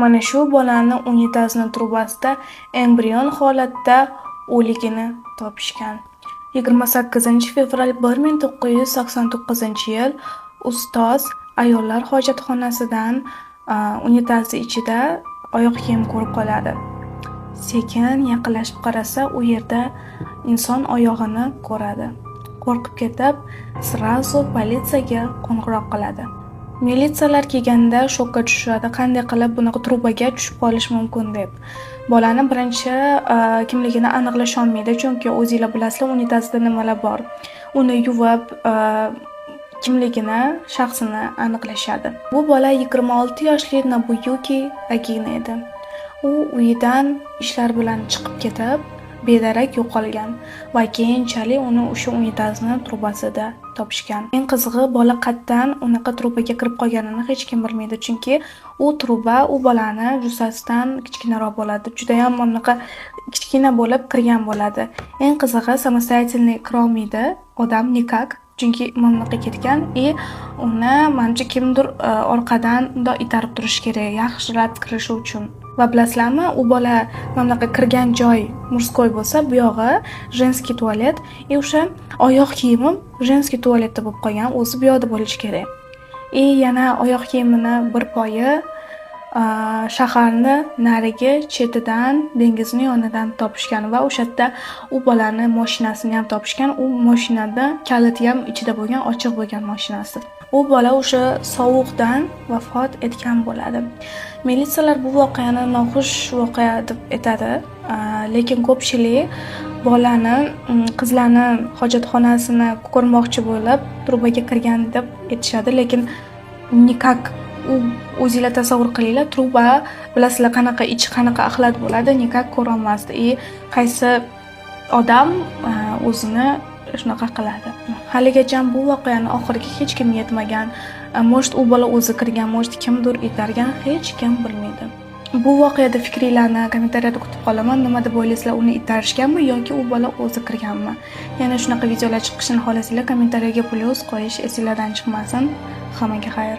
Mana shu bolani unitazni trubasida embrion holatda o'ligini topishgan. 28 fevral 1989-yil ustoz ayollar hojatxonasidan unitazi ichida oyoq kiyim ko'rib qoladi. Sekin yaqinlashib qarasa, u yerda inson oyog'ini ko'radi. Qo'rqib ketib, сразу politsiyaga qo'ng'iroq qiladi. Militsiyalar kelganda shokka tushadi, qanday qilib bunaqa trubaga tushib qolish mumkin deb. Bolani birinchi kimligini aniqlasholmaydi, chunki o'zinglar bilasizlar, unitazda nimalar bor. Uni yuvib, kimligini, shaxsini aniqlashadi. Bu bola 26 yoshli Nobuyuki Agino edi. U uyidan ishlar bilan chiqib ketib, bedarak yo'qolgan va keyinchalik uni o'sha unitazni trubasida topishgan. Eng qizig'i, bola qayerdan unaqa trubaga kirib qolganini hech kim bilmaydi, chunki u truba u bolani jussasidan kichkinaroq bo'ladi. Judayam bunaqa kichkina bo'lib kirgan bo'ladi. Eng qizig'i, самостоятельный kirolmaydi odam никак, chunki mana bunaqa ketgan и uni manimcha kimdir orqadan mundoq itarib turishi kerak, yaxshilab kirishi uchun. Va bilasizlarmi, u bola mana bunaqa kirgan joy мужской bo'lsa, bu yog'i женский tualet и o'sha oyoq kiyimi женский tualetda bo'lib qolgan, o'zi bu yoqda bo'lishi kerak. И yana oyoq kiyimini bir poyi shaharni narigi chetidan, dengizni yonidan topishgan va o'sha yerda u bolani moshinasini ham topishgan. U moshinada kaliti ham ichida bo'lgan, ochiq bo'lgan moshinasi. U bola o'sha sovuqdan vafot etgan bo'ladi. Militsiyalar bu voqeani noxush voqea deb aytadi, lekin ko'pchilik bolani qizlarni hojatxonasini ko'rmoqchi bo'lib trubaga kirgan deb aytishadi, lekin никак. U o'zinglar tasavvur qilinglar, truba bilasizlar qanaqa, ichi qanaqa axlat bo'ladi, никак ko'rolmasdi и qaysi odam o'zini shunaqa qiladi? Haligacha bu voqeani oxiriga hech kim yetmagan. Может, u bola o'zi kirgan, может, kimdir itargan, hech kim bilmaydi. Bu voqeada fikringlarni kommentariyada kutib qolaman. Nima deb o'ylaysizlar, uni itarishganmi yoki u bola o'zi kirganmi? Yana shunaqa videolar chiqishini xohlasanglar, kommentariyaga plyus qo'yish esinglardan chiqmasin. Hammaga xayr.